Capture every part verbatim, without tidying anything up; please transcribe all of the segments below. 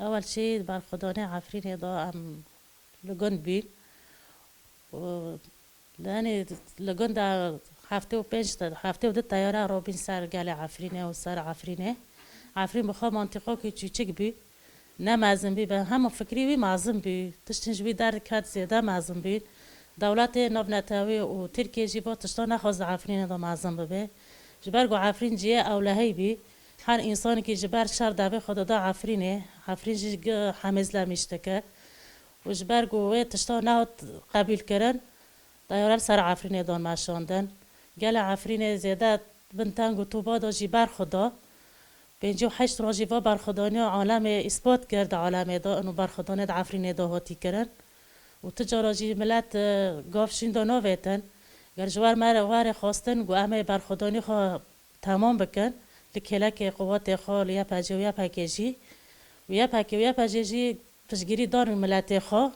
Ewel çi berxwedanê Efrînê de em li gund bîn. Û, yanî li gunda heftê û pênc te-, heftê û du teyare robîn ser gelê Efrînê û ser Efrînê. Efrîn bi xwe mantîqokî çûçik bî. Ne mezin bî, bi hemû fikrî wî mezin bî. Tiştên ji wî derdiket zêde mezin bî. Dewletê navnetewî û Tirkiyê jî bo tişta nexwest di Efrînê de mezin bibe. Ji ber ku Efrîn cihê ewlehî bî, her însanekî ji ber şer devê xwe dida Efrînê. Efrîn jî gi hemêzlemîş dike. Û ji ber ku wê tişta nehot qebûlkirin, teyare li ser Efrînê dan meşandin. Gelê Efrînê zêde bin teng û tûba de jî berxwe da. Pêncî û heşt rojî va berxwedaniya alemê îspat kir di alemê de, û berxwedanê di Efrînê de hatî kirin. Û ti cara jî milet, e, gav şîn de navêtin. Ger ji wer me re warê xwestin ku em ê berxwedanî xwe temam bikin, li kêlekê quwetê xwe, li Y P G û Y P G jî. Û Y P G û Y P G jî piştgirî dan miletê xwe.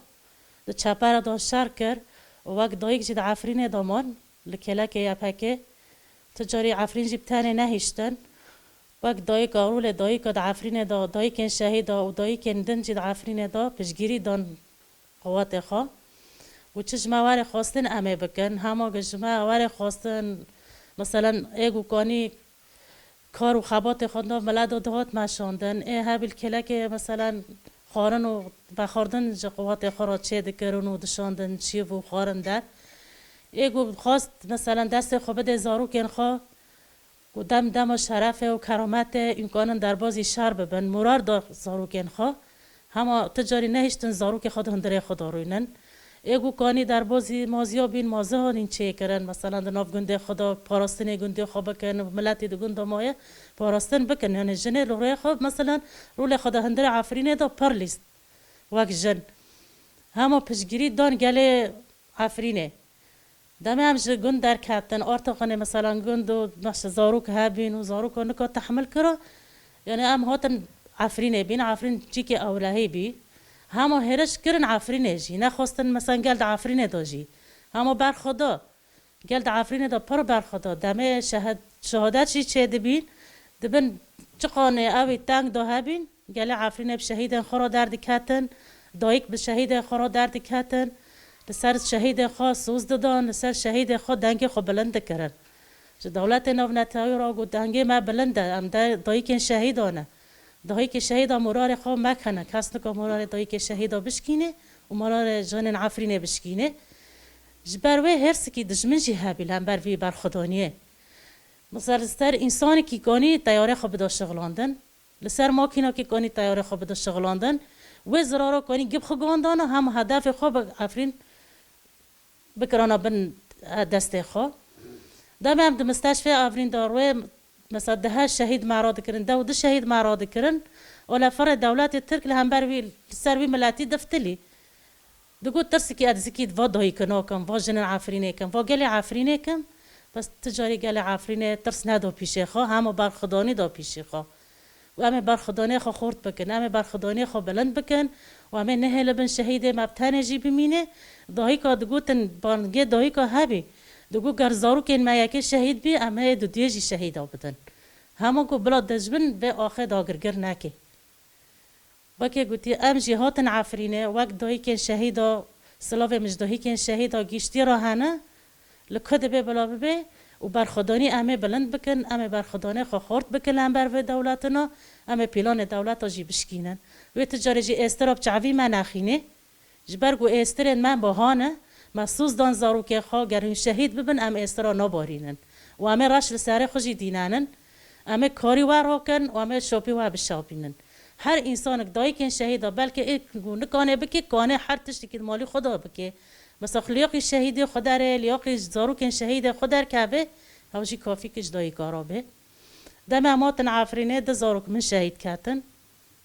Di çepera de şer kir û wek dayik jî di Efrînê de man, li kêlekê Y P G. Ti carî Efrîn jî bi tenê nehiştin. Wek dayika, rolê dayika di Efrînê de, dayikên şehîda û dayikên din jî di Efrînê de piştgirî dan quwetê xwe. Û çi ji me warê xwestin em ê bikin. Hema ku ji me warê xwestin, meselen, ê ku kanî kar û xebatê xwe di nav milet de dihat meşandin. Ê hebî li kêlekê, meselen, xwarin û vexwardin ji quwetê xwe re çêdikirin û dişandin çîv û xwarin der. Ê ku xwest, meselen, destê xwe bidê zarokên xwe, ku dem dema şerefê û kerametê, îmkanin derbazî şer bibin, moral da zarokên xwe. Hema ti carî nehiştin zarokê xwe di hundirê xwe de rûnin. Ê ku kanî derbazî maziya bîn, maziya nîn çêkirin. Meselen, di nav gundê xwe de parastinê gundê xwe bikin, miletî di gund de maye parastin bikin. Yanî jinê li rûyê xwe, meselen, rolê xwe di hundirê Efrînê de pir lîst. Wek jin. Hema piştgirî dan gelê Efrînê. Demê em ji gund derketin, artixanê, meselen, gund û, meşe, zarok hebîn û zarok nika tehmil kira. Yanî em hatin Efrînê bîn, Efrîn cîkê ewlehî bî. Hema hêriş kirin Efrînê jî. Nexwestin, meselen, gel di Efrînê de jî. Hema berxwe da. Gel di Efrînê de pir berxwe da. Demê şehed-, şehadet jî çêdibîn. Dibin çiqanê ew ê teng de hebîn. Gelê Efrînê bi şehîdên xwe re derdiketin, dayik bi şehîdên xwe re derdiketin, li ser şehîdên xwe soz didan, li ser şehîdên xwe dengê xwe bilind dikirin. Ji dewletê navnetewî re got, dengê me bilind e, em de dayikên şehîda ne. Dayikê şehîda morarê xwe mekene, kes nika morarê dayikê şehîda bişkîne û morarê jinên Efrînê bişkîne. Ji ber wê hêrsikî dijmin jî hebî li hember vî berxwedaniyê. Misal, li ser însanekî kanî teyarê xwe bida şixlandin. Li ser makînekî kanî teyarê xwe bide şixulandin. Wê zirara kanî gib xwe gandana, hem hedefê xwe bi Efrîn bikirana bin, e, destê xwe. Demê em di misteşfê Efrîn de rûyê, mesela, deh şehîd me radikirin, deh û du şehîd me radikirin. Û li ferê dewletê Tirk li hember wî, li ser wî miletî diftilî. Digot, tirsikî ez zikî va dayikê nakim, va jinên Efrînê kim, va gelê Efrînê kim. Bes ti carî gelê Efrînê tirs nedo pîşê xwe, hema berxwedanî da pîşê xwe. Û em ê berxwedanê xwe xort bikin, em ê berxwedanê xwe bilind bikin û em ê nehêlibin şehîdê me bi tenê jî bimîne. Dayika digotin, bangê dayika hebî. Digot, ger zarokên me yekê şehîd bî, em ê dudiyê jî şehîda bidin. Hema ku bila dijmin vê axê dagirgir neke. Wekê gotî, em jî hatin Efrînê, wek dayikên şehîda, silavê min ji dayikên şehîda giştî re hene, li ku dibe bila bibe û berxwedanî em ê bilind bikin, em ê berxwedanê xwe xort bikin li hember vê dewletina, em ê pîlanê dewleta jî bişkînin. Wê ti carê jî êstira bi çavî me nexînê. Ji ber ku êstirên me biha ne, me soz dan zarokê xwe, ger hûn şehîd bibin, em êstira nabarînin. Û em ê reş li serê xwe jî dînenin. Em ê karî we rakin û em ê şopî we bişopînin. Her însanek, dayikên şehîda, belkî ê ku nikanê bike, kanê her tiştekî di malî xwe de bike. Mesela, liyaqî şehîdê xwe derê, liyaqî zarokên şehîdê xwe derkeve, ew jî kafî ke ji dayika re be. Demê em hatin Efrînê, du zarok min şehîd ketin.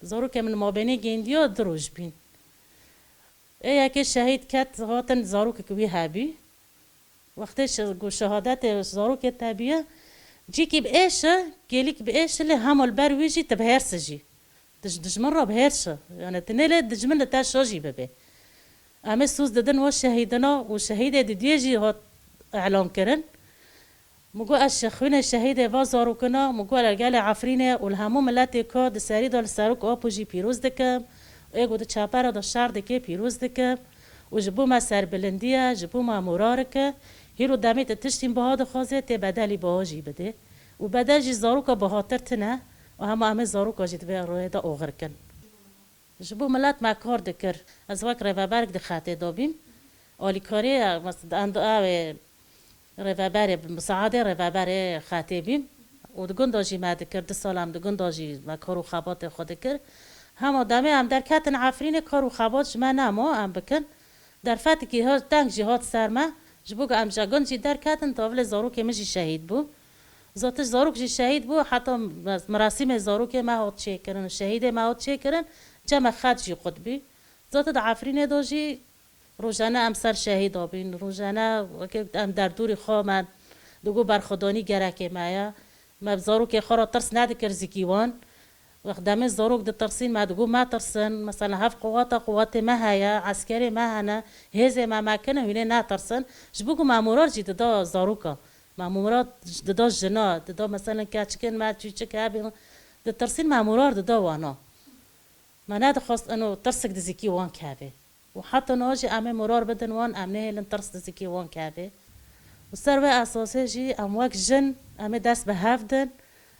Zarokê min mabênê gêndiya du roj bîn. Ê yekê şehîd ket, hatin zarokek wî hebî. Wextê şe-, ku şehadetê zarokê te bîye, cîkî bi êş e, kêlîk bi êş e, lê hema li ber wî jî tu bi hêrs e jî. Tu ji dijmin re bi hêrs e. Yani tu nêlê dijmin li te şa jî bibe. Em ê soz didin we şehîdina û şehîdê didiyê jî hat elan kirin. Min got ez şexwînê şehîdê va zarokina, min got li gelê Efrînê û li hemû miletê ku di serî de li serok apo jî pîroz dikim. Ê ku di çepera de şer dike pîroz dikim. Û ji bo me serbilindî ye, ji bo me morarik e. Hîro demê tu tiştîn biha dixwazê, tê bedelî biha jî bidê. Û bedel jî zaroka bihatir tine. Û hema em ê zaroka jî di vê royê de oxir kin. Ji bo milet me kar dikir. Ez wek rêveberek di xetê de bîm. Alîkariyê, mes-, endo ew ê rêveberê, bi misaadê rêveberê xetê bîm. Û di gunda jî me dikir, du sal em di gunda jî me kar û xebatê xwe dikir. Hema demê em derketin Efrînê, kar û xebat ji me nema em bikin. Derfetekî ha-, teng jî hat ser me, ji bo ku em ji gund jî derketin, tavilê zarokê min jî şehîd bû. Zatiş zarok jî şehîd bû, heta mirasîmê zarokê me hat çêkirin û şehîdê me hat çêkirin, çeme xet jî qut bî. Zati di Efrînê de jî rojane em ser şehîda bîn, rojane weke em derdorî xwe me digot berxwedanî gerekê me ye. Me bi zarokê xwe re tirs nedikir zikî wan. Wext demê zarok ditirsîn, me digot metirsin. Mesela hev quweta, quwetê me heye, eskerê me hene, hêzê me me kine, hûnê netirsin. Ji bo ku me moral jî dida zaroka. Me moral dida jina, dida mesela keçikên me, çûçik hebî, ditirsîn me moral dida wana. Me nedixwest ino tirsik di zikî wan keve. Û heta niha jî em ê moral bidin wan, em nehêlin tirs di zikî wan keve. Û ser vê esasê jî em wek jin, em ê dest bi hev din,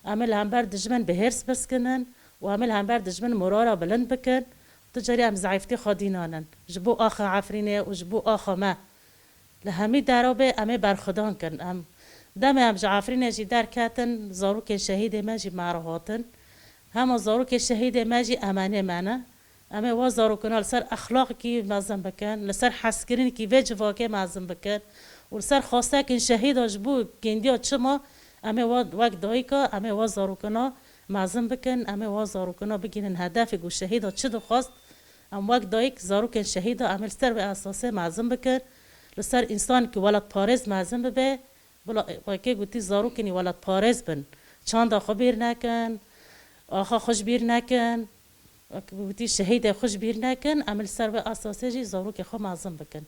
em ê li hember dijmin bi hêrs biskinin û em ê li hember dijmin morala bilind bikin. Tu carî em zeîftî xwe dînanin. Ji bo axa Efrînê û ji bo axa me. Li hemî dera bê em ê berxwedan kin. Em demê em ji Efrînê jî derketin, zarokên şehîdê me jî me re hatin. Hema zarokê şehîdê me jî emenê me ne. Em ê wa zarokina li ser exlaqekî mezin bikin, li ser hezkirinekî vê civakê mezin bikin û li ser xwestekên şehîda ji bo gendiya çima em ê wa wek dayika, em ê wa zarokina mezin bikin, em ê wa zarokina bigihînin hedefê ku şehîda çi dixwest. Em wek dayik zarokên şehîda em ê li ser vê esasê mezin bikin, li ser însanekî welatparêz mezin bibe. Bila, weke gotî, zarokên welatparêz bin. Çanda xwe bîr nekin, axa xwe ji bîr nekin. Weke gotî, şehîdê xwe ji bîr nekin. Em li ser vê esasê jî zarokê xwe mezin bikin.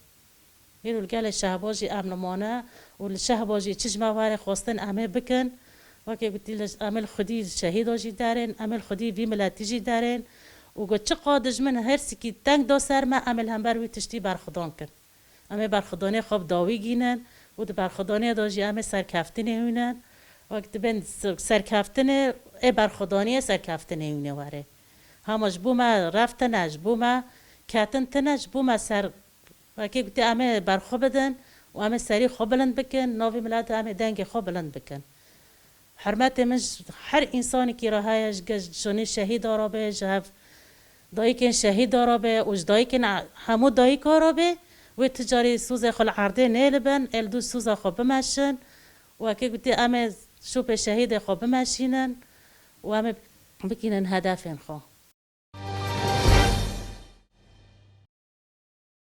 Hêro li gelê Şehba jî em li mane û li Şehba jî çi ji me were xwestin em ê bikin. Weke gotî, li, em ê li xwedî şehîda jî derên, em ê li xwedî vî miletî jî derên. Û got, çiqa dijmin hêrsikî teng da ser me, em ê li hember wî tiştî berxwedan kin. Em ê berxwedanê xwe bi dawî gînin û di berxwedanê de jî em ê serkeftinê hûnin. Wek dibên s-, serkeftinê, ê berxwedaniyê serkeftinê hûnê were. Hema ji bo me rev tine, ji bo me ketin tine, ji bo me ser, wekî gotî, em ê berxwe bidin û em ê serî xwe bilind bikin, navê miletê em ê dengê xwe bilind bikin. Hurmetê min ji her însanekî re heye, ji ge-, ji jinê şehîda re be, ji hev dayikên şehîda re be û ji dayikên a-, hemû dayika re be, wê ti carî sozê xwe li erdê nêlibin, ê li dû soza xwe bimeşin û wekî gotî em ê şopê şehîdê xwe bimeşînin û em ê bikînin hedefên xwe.